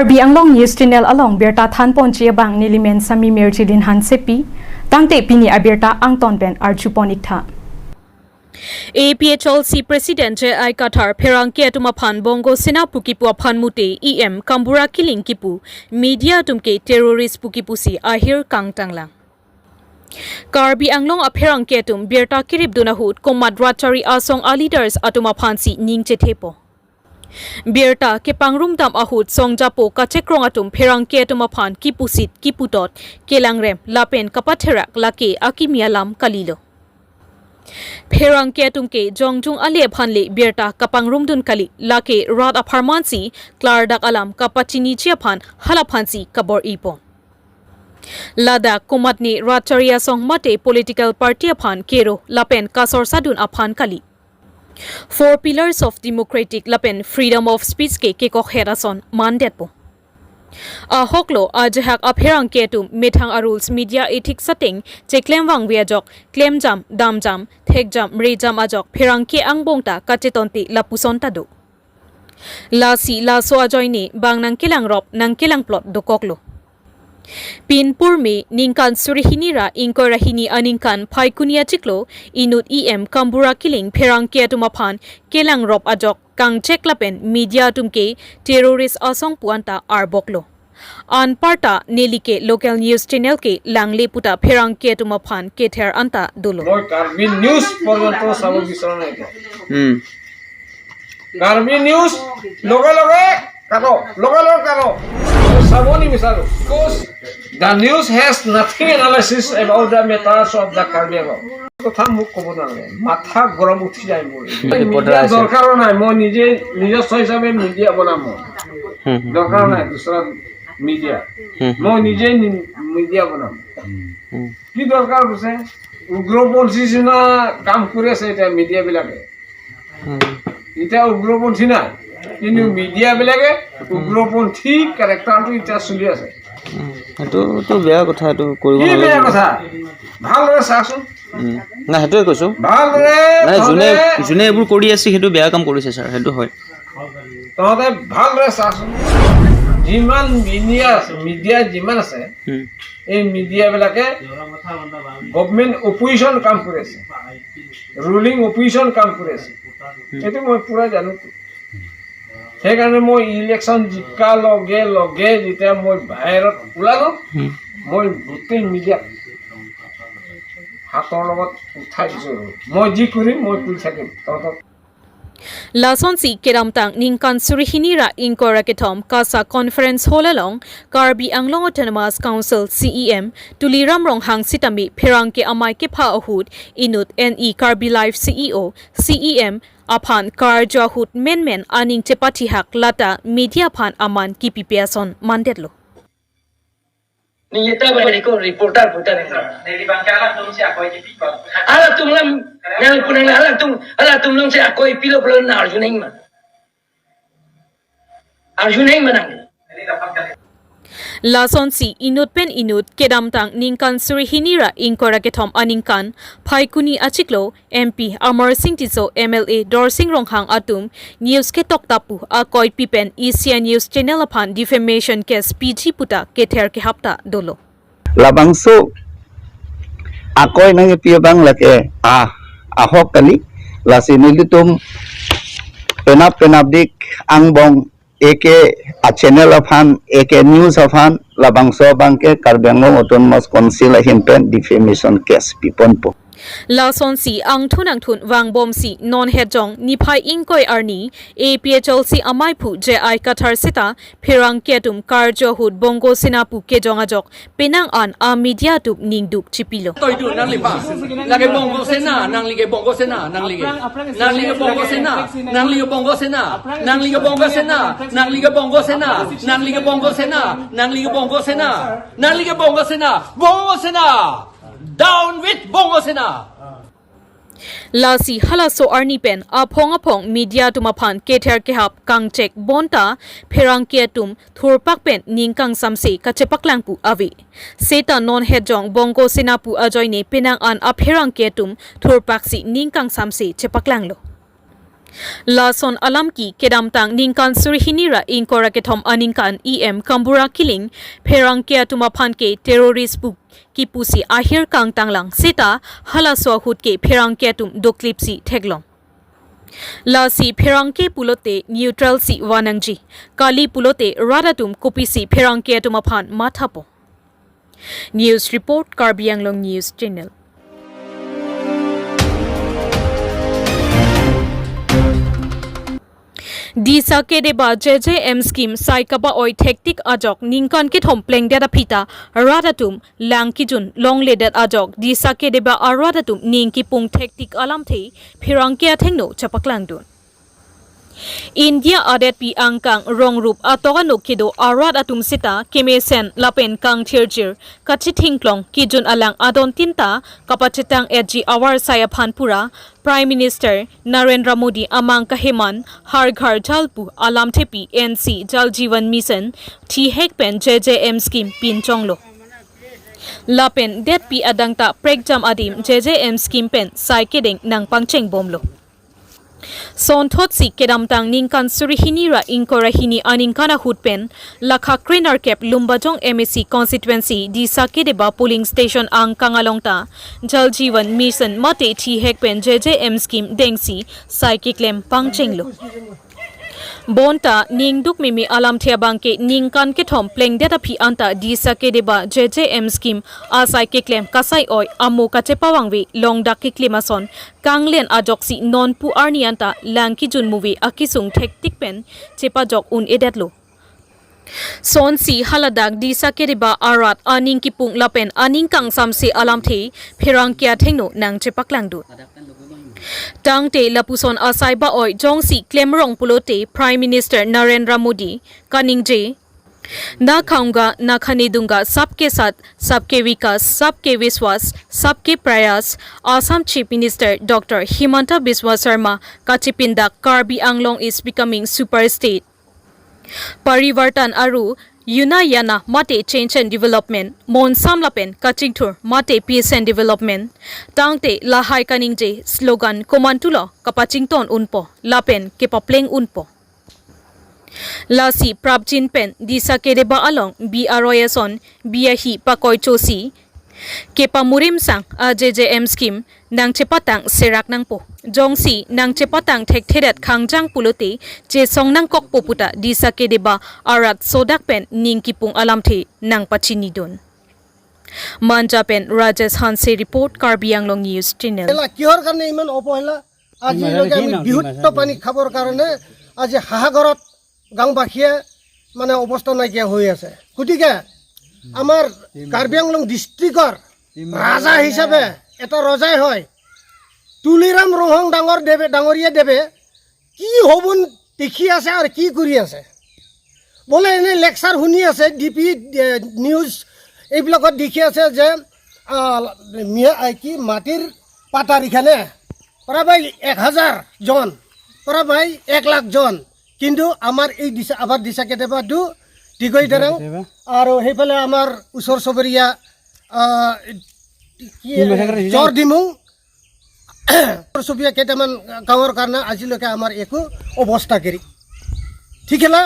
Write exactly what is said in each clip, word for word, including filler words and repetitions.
Karbi Anglong News Channel along birta thanponji abang nelimen Sami Mirjilin Hansepi, tangte pini abirta angton pen arjupon iktha. A P H L C President J I Kathar pherangke atum aphan Bongo Sena pu kipu aphan mute E M Kambura Killing kipu media atum ke terrorist pu kipusi ahir kangtanglang. Karbi Anglong apherangke atum birta kiripdun ahut komat ratchari asong a leaders atum aphansi ning chethepo. Birta kepangrumdam ahut songjapo kachekrong atum pherangke atum aphan kipusit kiputot kelangrem lapen kapatherak lake akimi alam kalilo. Pherangke atum ke jongjung ale aphan le birta kapangrumdun kali, lake rat apharmansi klardak alam kapachiniji aphan halaphansi kabor-ipon. Ladak komatne ratchari asong mate political party aphan kero lapen kasorsadun aphan kali. Four pillars of democratic lapen freedom of speech ke kekokhet ason mandetpo. Ahoklo ajahak apherangke atum methang a rules media ethics ateng cheklem vangve ajok klemjam, damjam, thekjam, rejam ajok pherangke angbong ta kachetonte lapuson ta do. Lasi laso ajoine bang nangkelangrop nangkelangplot dokoklo. Pinpur me ningkan surihini ra ingkoi ra hini aningkan Phaikuni achiklo inut E M Kambura Killing pherangke atum aphan kelangrop ajok kangchek lapen media atum ke terrorist asong pu anta arboklo. Anparta neli ke local news channel ke langle puta pherangke atum aphan kether anta dolo. মই কাৰ্বি নিউজ পৰ্যন্ত চাব বিচৰা নাই এতিয়া। হুম। কাৰ্বি নিউজ লগে লগে কাটো, লগে লগে কাটো। মই চাব নিবিচাৰো। Because the news has nothing analysis about the matters of the Karbi Anglong। কথা মোক ক'ব নালাগে, মাথা গৰম উঠি যায় মোৰ। Reporter মিডিয়া আছে। দৰকাৰো নাই, মই নিজে নিজস্ব হিচাপে মিডিয়া বনাম মই। হুম, হুম। দৰকাৰ নাই দুচৰা মিডিয়া, হুম, হুম। মই নিজে নি- মিডিয়া বনাম। হুম। কি দৰকাৰ হৈছে? উগ্ৰপন্থী নিচিনা কাম কৰি আছে এতিয়া মিডিয়া বিলাকে। হুম। এতিয়া উগ্ৰপন্থী নাই, কিন্তু মিডিয়া বিলাকে উগ্ৰপন্থী কেৰেক্টাৰটো এতিয়া চলি আছে। হুম। এইটোতো বেয়া কথা, এইটো কৰিব কি বেয়া নালাগে। কথা? ভালদৰে চাচোন, উম। নাই, সেইটোৱে কৈছো। ভালদৰে নাই, যোনে তহঁতে- যোনে এইবোৰ কৰি আছে, সেইটো বেয়া কাম কৰিছে ছাৰ, সেইটো হয়। তহঁতে ভালদৰে চাচোন, যিমান মিডিয়া আছে, মিডিয়া যিমান আছে, উম। এই মিডিয়া বিলাকে গভৰ্ণমেণ্ট অপজিশ্যন কাম কৰি আছে, ৰুলিং অপজিশ্যন কাম কৰি আছে। এইটো মই পুৰা জানো। সেইকাৰণে মই ইলেকশ্যন জিকা লগে লগে যেতিয়া মই বাহিৰত ওলালো, উম। মই গোটেই মিডিয়াক হাতৰ লগত উঠাই দিছো। মই যি কৰিম, মই কৰি থাকিম। তহঁতক Lasonsi kedamtang ningkan surihini ra ingkoi ra kethom CASA Conference Hall along Karbi Anglong Autonomous Council C E M Tuliram Ronghang sitame pherangke amei kepha ahut inut N E Karbi Live C E O C E M aphan karju ahut menmen aning chepathihak lata media aphan aman kipipe ason mandetlo. Ni ita ba ko reporter putar ni. Ala tum lam nang punang ala tum ala tum long se akoi pilo pilo na arju nang ma. Arju nang ma nang. Lasonsi inut pen inut kedamtang ningkan surihini ra ingkoi ra kethom aningkan Phaikuni achiklo M P Amarsing Tisso, M L A Dorsing Ronghang atum news ketok tapu akoi pipen Asia News Channel aphan defamation case piji puta kether kehap ta dolo. Labangso akoi nangpi abang lake ah ahok kali, lasi nelitum penap penap dik angbong eke a channel aphan eke news aphan labangso abang ke Karbi Anglong Autonomous Council ahin pen defamation case piponpo. Lasonsi angthun angthun vangbomsi non hetjong niphai ingkoi arni A P H L C amaiphu J I Kathar seta pherangke atum karju ahut Bongo Sena pu kejong ajok penang an a media atum ningduk chipilo. Toidu nangli pa. Lake Bongo Sena, nangli ke Bongo Sena, nangli ke. Nangli ke Bongo Sena, nangli ke Bongo Sena, nangli ke Bongo Sena, nangli ke Bongo Sena, nangli ke Bongo Sena, nangli ke Bongo Sena, nangli ke Bongo Sena, Bongo Sena. Down with Bongo Sena. Lasi halaso arni pen aphong aphong media atum aphan kether kehap kangchek bonta pherangke atum thurpak pen ning kangsamse kachepaklang pu ave. Seta non hetjong Bongo Sena pu ajoine penang an apherangke atum thurpaksi ning kangsamse chepaklanglo. Lason alam ke kedamtang ningkan suri hini ra ingkoi ra kethom aningkan E M Kambura Killing pherangke atum aphan ke terrorist pu kipusi ahir kangtanglang seta halaso ahut ke pherangke atum doklipsi theklong. Lasi pherangke pulote neutral si vanangji. Kali pulote rat atum kopisi pherangke atum aphan mathapo. News report, Karbi Anglong News Channel. Disa kedeba J J M scheme sai kaba-oi thektik ajok ningkan kethom plengdet aphi ta rat atum lang kejun longledet ajok disa kedeba arat atum ning kipung thektik alamthe pherangke athengno chepaklangdun. India adetpi angkang rongrup atok anok kedo arat atum seta kemesen lapen kangthirjir kachithingklong kejun alang adon tinta kapachetang etji avar sai aphan pura Prime Minister Narendra Modi amang kaheman Har Ghar Jal pu alamthepi N C Jal Jeevan Mission thihek pen J J M scheme pinchonglo. Lapen detpi adang ta prekjam adim J J M scheme pen sai kedeng nangpangchengbomlo. Sonthotsi kedamtang ningkan suri hini ra ingkoi ra hini aningkan ahut pen lakha krenerkep Lumbajong M A C constituency disa kedeba polling station angkang along ta Jal Jeevan Mission mate thihek pen J J M scheme dengsi sai keklem pangchenglo. Bonta ningduk mimi alamthe abangke ningkan kethom plengdet aphi anta disa kedeba J J M scheme asai keklem kasai-oi amo kachepavangve longdak keklem ason kanglen ajoksi nonpu arni anta lang kejun muve akesung thektik pen chepajok un-edetlo. Sonsi haladak disa kedeba arat aning kipung lapen aning kangsamse alamthe pherangke athengno nangchepaklangdun. Tangte lapuson asai ba-oi jongsi klemrong pulote Prime Minister Narendra Modi kaningje, ना खाऊंगा ना खाने दूंगा, सबके साथ सबके विकास सबके विश्वास सबके प्रयास, Assam Chief Minister Doctor Himanta Biswa Sarma kachipindak Karbi Anglong is becoming super state. Parivartan aru yuna yana mate change and development, monsam lapen kachingthur mate peace and development. Tangte lahai kaningje slogan komantulo kapachington unpo lapen kepapleng unpo. Lasi prapjin pen disa kedeba along bi aroi ason bi ahi pakoi chosi kepamurim sang a J J M scheme nangchepatang serak nangpo. Jongsi nangchepatang thekthedet khangjang pulote chesong nangkokpo puta disa kedeba arat sodak pen ning kipung alamthe nangpachinidun. Manja pen Rajesh Hanse report, Karbi Anglong News Channel. এলা কিহৰ কাৰণে ইমান অৱহেলা? আজিলৈকে আমি বিশুদ্ধ পানী খাবৰ কাৰণে আজি হাহাকাৰত গাঁওবাসীয়ে মানে অৱস্থা নাইকিয়া হৈ আছে। গতিকে আমাৰ কাৰ্বি আংলং ডিষ্ট্ৰিক্টৰ ৰাজা হিচাপে এটা ৰজাই হয়, তুলিৰাম ৰংহং ডাঙৰ দেৱে, ডাঙৰীয়া দেৱে কি সপোন দেখি আছে আৰু কি কৰি আছে? বোলে এনে লেকচাৰ শুনি আছে, ডি পি, এ, নিউজ এইবিলাকত দেখি আছে যে, আ, মিয়া, আ, কি মাটিৰ পাটাৰিখানে প্ৰায় এক হাজাৰ জন, প্ৰায় এক লাখ জন, কিন্তু আমাৰ এই দিছা, আমাৰ দিছা কেতিয়াবা দু দীঘৈ দেৰং আৰু সেইফালে আমাৰ ওচৰ চুবুৰীয়া, আ, কি, জ্বৰ ডিমুং, ওচৰ চুবুৰীয়া কেইটামান গাঁৱৰ কাৰণে আজিলৈকে আমাৰ একো অৱস্থা গিৰি। ঠিক হেলা,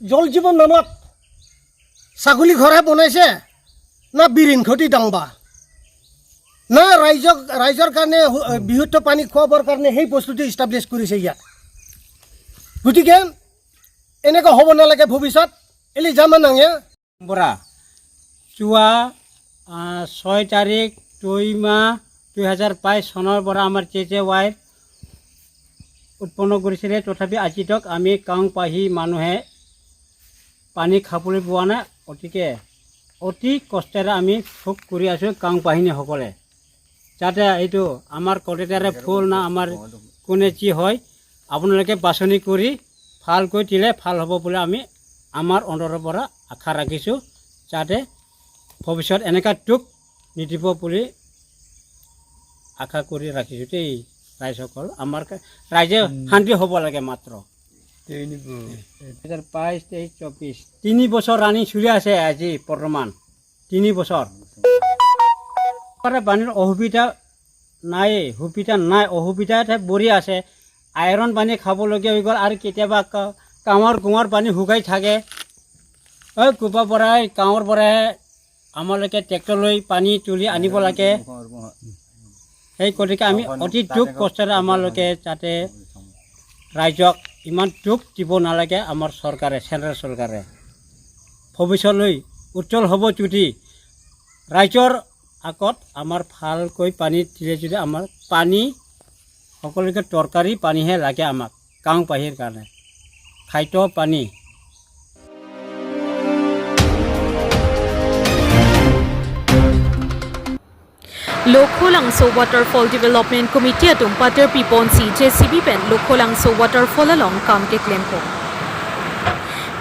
জল জীৱন নামত ছাগলী ঘৰহে বনাইছে, না বিৰিণ খেতি ডাংবা, না ৰাইজক, ৰাইজৰ কাৰণে হু-, বিশুদ্ধ পানী খুৱাবৰ কাৰণে সেই বস্তুটো ইষ্টাব্লিছ কৰিছে ইয়াত। গতিকে এনেকুৱা হ'ব নালাগে ভৱিষ্যত। এলি জামা নাঙে। বৰা, যোৱা, আহ, ছয় তাৰিখ দুই মাহ দুই হাজাৰ বাইছ চনৰ পৰা আমাৰ জে জে ৱাই উৎপন্ন কৰিছিলে। তথাপি আজিতক আমি কাংপাহী মানুহে পানী খাবলৈ পোৱা নাই। গতিকে অতি কষ্টেৰে আমি ভোগ কৰি আছোঁ কাংপাহিনীসকলে। যাতে এইটো আমাৰ কলেক্টৰে ভুল না আমাৰ কোনে যি হয়, আপোনালোকে বাছনি কৰি ভালকৈ দিলে ভাল হ'ব বুলি আমি আমাৰ অন্তৰৰ পৰা আশা ৰাখিছোঁ। যাতে ভৱিষ্যত এনেকুৱা দুখ নিদিব বুলি আশা কৰি ৰাখিছোঁ দেই ৰাইজসকল। আমাৰ কা-, ৰাইজে শান্তি হ'ব লাগে মাত্ৰ। দুহেজাৰ বাইছ, তেইছ, চৌব্বিছ, তিনি বছৰ ৰানিং চলি আছে আজি বৰ্তমান। তিনি বছৰ। পানীৰ অসুবিধা নাই, সুবিধা নাই, অসুবিধাতে পৰি আছে। আইৰণ পানী খাবলগীয়া হৈ গ'ল আৰু কেতিয়াবা কা-, কাঁৱৰ কুঁৱৰ পানী শুকাই থাকে। ঐ, কুপাৰ পৰাই, কাঁৱৰ পৰাই আমালোকে ট্ৰেক্টৰ লৈ পানী তুলি আনিব লাগে। সেই গতিকে আমি অতি দুখ কষ্টৰে আমালোকে যাতে ৰাইজক ইমান দুখ দিব নালাগে আমাৰ চৰকাৰে, চেণ্ট্ৰেল চৰকাৰে। ভৱিষ্যতলৈ উজ্জ্বল হ'ব যদি ৰাইজৰ আগত আমাৰ ভালকৈ পানী দিলে যদি আমাৰ পানী সকলোকে দৰকাৰী পানীহে লাগে আমাক, কাং পাহিৰ কাৰণে। খাদ্য পানী। Lokholangso Waterfall Development Committee atum paterpi ponsi J C B pen Lokholangso Waterfall along kam keklempo.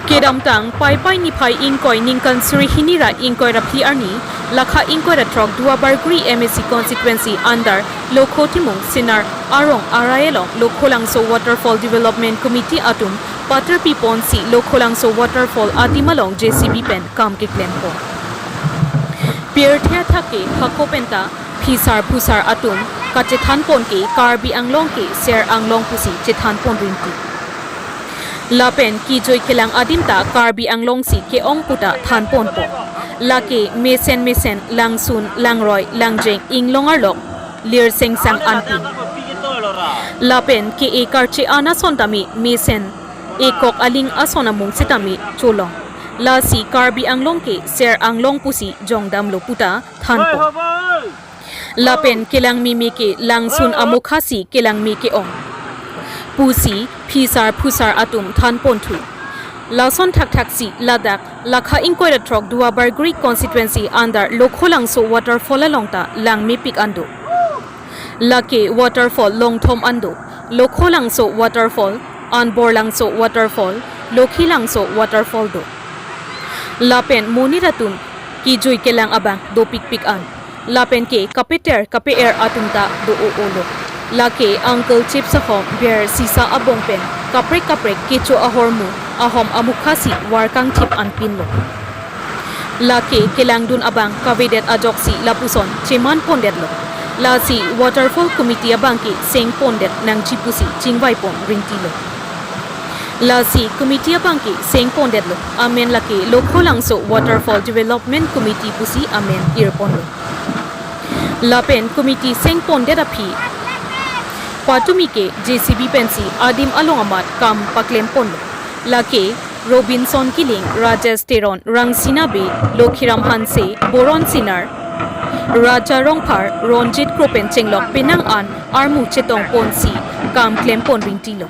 Kedamtang Paipai niphai ingkoi ningkan suri hini ra ingkoi ra phli arni, lakha ingkoi ra throk Duarbagori M A C constituency under Lokho Timung Sinar arong arai along Lokholangso Waterfall Development Committee atum paterpi ponsi Lokholangso Waterfall adim along J C B pen kam keklempo. Pirthe athak ke hako penta phisar phusar atum kachethan pon ke Karbi Anglong ke ser Anglong pusi chethan pon rinti. Lapen kejui kelang adim ta Karbi Anglong si ke-ong puta than ponpo. Lake mesen mesen langsun, langroi, langjeng, inglong arlok, lir sengsang anpin. Lapen ke-e karche an ason tame mesen, ekok aling ason amung sitame cholong. Lasi Karbi Anglong ke ser Anglong pusi jongdamlo puta thanpo. Lapen kelang meme ke langsun amokha si kelang me ke-ong pusi phisar phusar atum than ponthu. Lason thakthak si ladak lakha ingkoi ra throk Duarbagori constituency under Lokholangso Waterfall along ta lang mepik an do. Lake waterfall longthom an do. Lokholangso Waterfall, Anborlangso Waterfall, Lokhilangso Waterfall do. Lapen monit atum kejui kelang abang dopikpik an. Lapen ke kapeter kape-er atum ta do-o-olo. Lake Uncle Chips ahom ber sisa abong pen kaprek kaprek kecho ahormu ahom amokha si varkangthip anpinlo. Lake kelangdun abang kavedet ajoksi lapuson cheman pondetlo. Lasi Waterfall Committee abang ke seng pondet nangji pusi chingvai pon ringtilo. Lasi committee abang ke seng pondetlo. Amen lake Lokholangso Waterfall Development Committee pusi amen ir ponlo. Lapen committee seng pondet aphi patumi ke J C B pensi adim along amat kam paklem ponlo. Lake Robinson Killing, Rajesh Teron, Rangsina Bey, Lokhiram Hanse, Boron Sinar, Raja Rongphar, Ronjit Kro pen chenglok penang an armu chetong ponsi kam klem pon ringtilo.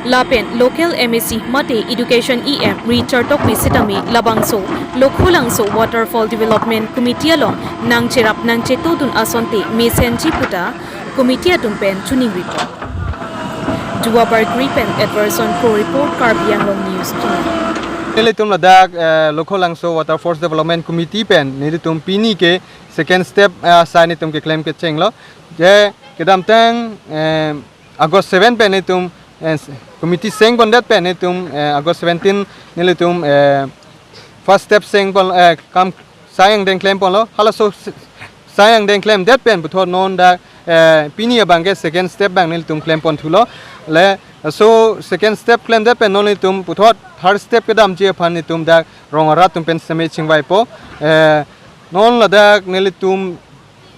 Lapen local M A C mate Education E M Richard Tokbi sitame labangso Lokholangso Waterfall Development Committee along nangcherap nangchetodun asonte mesenji puta committee atum pen choningri pon. Duarbagori pen Edwardson Kro report, Karbi Anglong News Channel. Nelitum ladak, eh, Lokholangso Waterfalls Development Committee pen nelitum pini ke second step, eh, asai nelitum keklem kechenglo. Je kedamtang, eh, August seven pen nelitum, eh, committee seng pondet pen nelitum, eh, August seventeen nelitum, eh, first step seng pon, eh, kam sai angdeng klem ponlo. Halaso s-, sai angdeng klemdet pen puthot non dak, eh, pini abang ke second step abang nelitum klem ponthulo. Laso second step klemdet pen non nelitum puthot third step kedamji aphan nelitum dak rong arat atum pen seme chingvaipo. Eh, non ladak nelitum,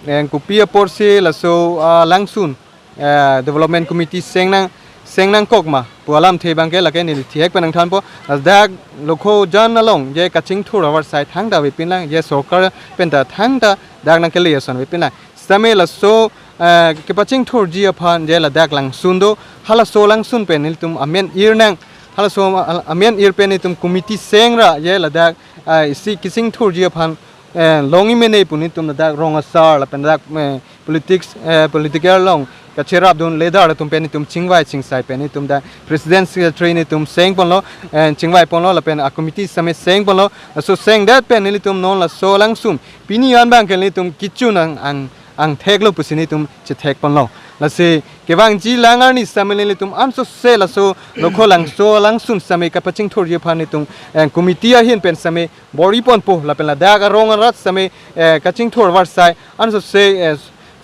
eh, kopi aporsi laso, ah, langsun, eh, Development Committee seng nang, seng nangkok ma pu alamthe abang ke lake neli thihek pen nangthanpo. Ladak Lokhojan along je kachingthur avarsai thangta avepinlang, je sorkar penta thangta dak nangkele ason avepinlang. Sitame laso, eh, kepachingthurji aphan je ladak langsun do, halaso langsun pen nelitum amen ir nang, halaso, ah, amen ir pen nelitum committee seng ra je ladak, ah, isi kachingthurji aphan, eh, long imene pu nelitum ladak rong asar lapen ladak, eh, politics, eh, political along kacherapdun leader atum pen nelitum chingvai chingsai pen nelitum dak president secretary nelitum seng ponlo, eh, chingvai ponlo lapen a committee seme seng ponlo. Laso sengdet pen nelitum non laso langsun pini an abang ke nelitum kecho nang ang, angtheklo pusi nelitum chethek ponlo. Lasi kevangji lang arni sitame nelitum ansose laso Lokholangso langsun seme kapachingthurji aphan nelitum, eh, committee ahin pen seme bor-i ponpo lapen ladak arong arat seme, eh, kachingthur avarsai ansose, eh,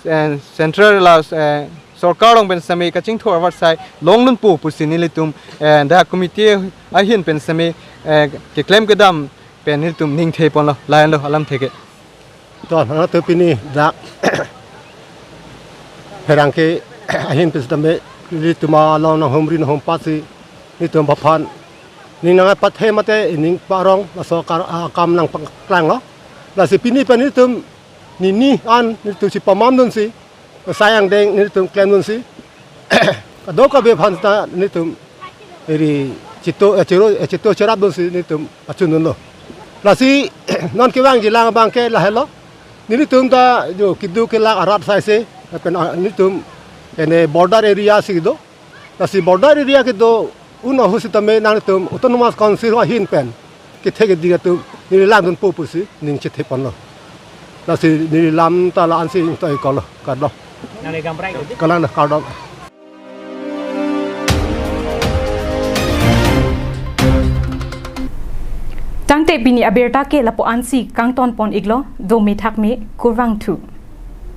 eh, central la, eh, sorkar along pen sitame kachingthur avarsai longdunpo pusi nelitum, eh, dak committee ahin pen sitame, eh, keklem kedam pen nelitum ning theponlo, lahenlo alam theke. To, nangtum pini dak pherangke ahin pen sitame nelitum along nanghumri nanghumpat si nelitum aphan ning nangpathe mate ning parong laso kar-, ah, kam nangpaklanglo. Lasi pini pen nelitum nini an nelitum si pamamdunsi, sai angdeng nelitum klemdunsi, kadokave aphan ta nelitum eri chito, eh, chiro, eh, chito cherapdunsi nelitum pachundunlo. Lasi non kevangjilang abangke lahelo. Nelitum ta jo kedo kelak arat saise, lapen, ah, nelitum ene border area si do. Lasi border area kedo un ahut sitame nangtum Autonomous Council ahin pen kethe kedi atum neli langdunpo pusi ning chetheponlo. Lasi neli lam ta la-ansi ingtoi kolo, kardom. Nang le gamprai kedi? Kalang na, kardom. Tangte pini abirta ke lapu-ansi kangtonpon-iklo, dome thakme, kurvangthu.